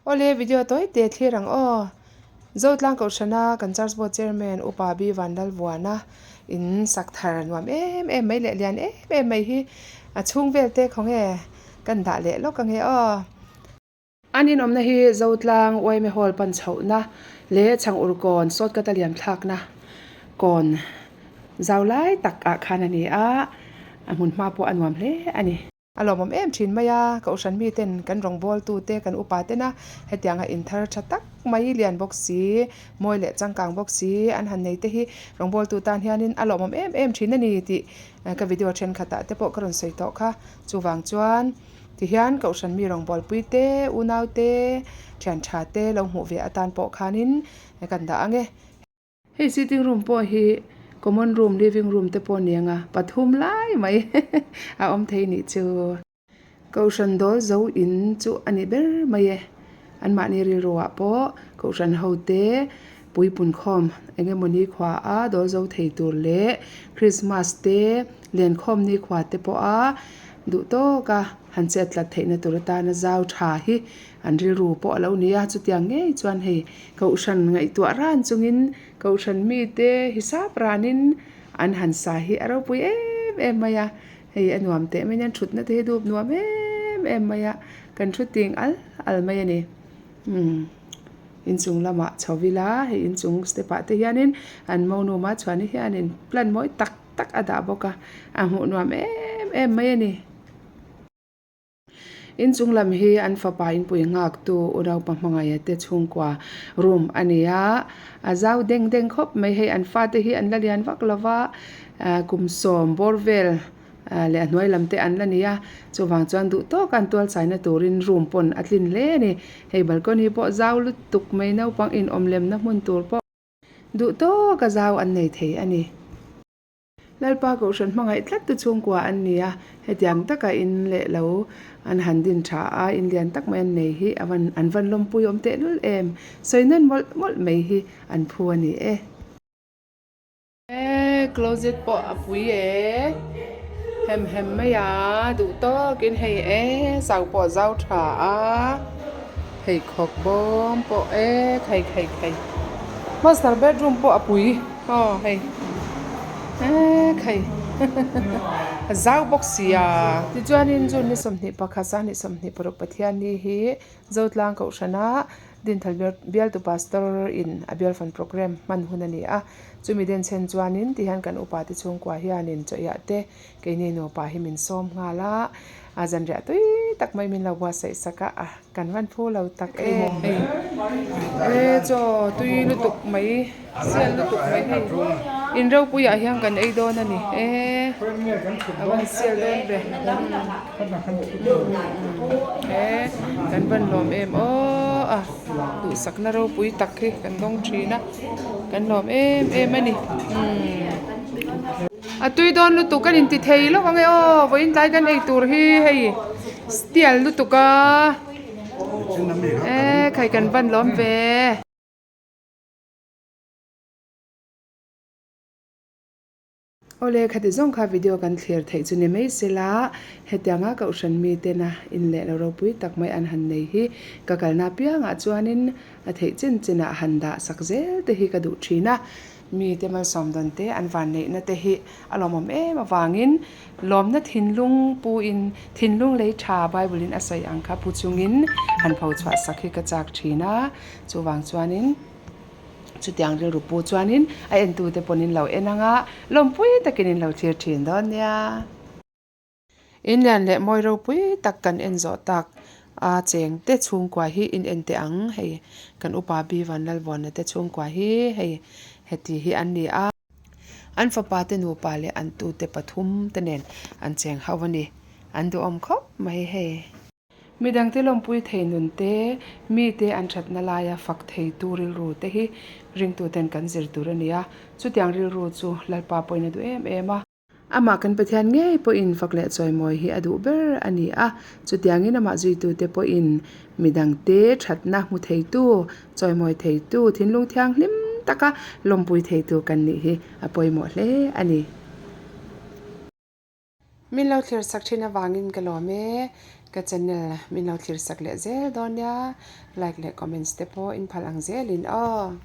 Awle video tawi te thlir ang aw. Zotlang Kohhrana kan Church Board Chairman Upa B Vanlalvuana in sak thar nuam em em mai leh lian em em mai hi a chhung vel te khawnge kan dah leh lawk ange aw. An inawmna hi Zotlang Uaime Hall pan chhohna leh Chhang Ur kawn Sawtkata liam thlakna kawn zau lai tak ah khan a ni a, a hmun hma pawh a nuam hle a ni. A lawmawm em thin mai a, Kohhran miten kan rawngbawltute kan upa tena hetianga inthar tha tak mai lian bawk si, mawi leh changkang bawk si an han nei te hi rawngbawltu tan hianin a lawmawm em em thin a ni tih ka video thenkhatah te pawh ka rawn sawi tawh kha. Chuvang chuan tihian Kohhran mi rawngbawlpui te, unau te, thian tha te lo hmuh ve atan pawh khanin kan dah ang e. Hei sitting room pawh hi common room living room te pawh a ni ang a pathum lai mai a awm thei nih chu. Kohhran dawl zo in chu a ni ber mai e anmahni rilru ah pawh kohhran ho te puipun khawm eng emaw nikhua a dawl zo thei tur leh Christmas te lenkhawm nikhua te pawh a duh tawk a han chet tlat theihna tur atana zau tha hi An rilru pawh a lo ni a, chutiang ngei chuan hei Kohhran ngaihtuah ran chungin Kohhran mite hisap ranin an han sa hi a ropui em em mai a, hei a nuam teh mai nia thutna te hi dup nuam em em mai a, kan thu ting al al mai a ni. Umm inchung lamah chho ila hei inchung step ah te hianin an monu Machhuani hianin plant mawi tak tak a dah bawk a, a hmuh nuam em em mai a ni. Inchung lam hi an fapa inpui nghaktu Unaupa Hmangaia te chhungkua room a ni a, a zau deng deng khawp mai. Hei an fate hi an la lian vak lo va, kum sawm bawr vel leh a hnuai lam te an la ni a, chuvang chuan duh tawk an tual chaina turin room pawn a tlin hle a ni. Hei balcony pawh zau lutuk mai naupang inawm lemna hmun tur pawh duh tawk a zau an nei thei a ni. Lalpa Kohhran hmangaih tlat tu chhungkua an ni a, hetiang taka in leh lo an han din tha a, in lian tak mai an nei hi a van an van lawmpui awm tehlul em, sawi nawn mawlh mawlh mai hi an phu a ni e. E closet pawh a pui e, hem hem mai a, duh tawkin hei e zau pawh a zau tha a, pheikhawk bawm pawh e khai khai khai master bedroom pawh a pui. Aw hei eee khai a zau bawk sia. Tichuanin June ni 21 sahnih 26 Pathianni hi Zotlang Kohhrana Dinthal Bialtu Pastor in a bialfan programme hman hun a ni a. Chumi denchhen chuanin tihian kan upa te chhungkua hianin chawhhiah te keini nupa hi min sawm nghal a. A zanriah tui tak mai min lo buatsaih sak a, a kan van phu lo tak e hei e chaw tui lutuk mai sial lutuk mai hei in ropui ah hian kan ei dawn a ni e a van sial dawn ve e kan van lawm em aw a duhsakna ropui tak hi kan dawng thin a kan lawm em em a ni umm. A tui dawn lutuk kan inti thei lawk ang e aw vawiin tlai kan ei tur hi hei steel lutuk a e khai kan van lawm ve. Awle khati zawng kha video kan thlir theih chu ni mai sela hetianga kohhran mi tena in leh lo ropui tak mai an han nei hi ka kalna apiangah chuanin a theih chin chinah han dah sak zel te hi ka duh thin a. Mite malsawm dawn te an vanneihna te hi a lawmawm em avangin lawmna thinlung puin thinlung lei tha Bible in a sawi ang kha pu chungin han pho chhuah sak hi ka chak thin a, chuvang chuanin chutiang rilru pu chuanin a entute pawn in lo en ang a, lawmpui takin in lo thlir thin dawn nia. In lian leh mawi ropui tak kan en zawh tak a cheng te chhungkua hi in en teh ang hei kan upa Bi Vanlalvuana te chhungkua hi hei heti hi an ni a. An fapa te nupa leh an tute pathum te nen an cheng ho a ni an duhawm khawp mai hei. Midangte lawmpui thei nun te, mite an thatna laia fak theitu rilru te hi ringtuten kan zir tur a ni a, chutiang rilru chu Lalpa pawhin a duh em em a. Amah kan Pathian ngei pawhin fak leh chawimawi hi a duh ber a ni a, chutiangin amah zuitute pawhin midangte thatna hmu theitu, chawimawi theitu, thinlung thianghlim taka lawmpui theitu kan nih hi a pawimawh hle a ni. Min lo thlir sak thin avangin ka lawm e. Ka channel min lo thlir sak leh zel dawn nia, like leh comments te pawh in phal ang zelin aw.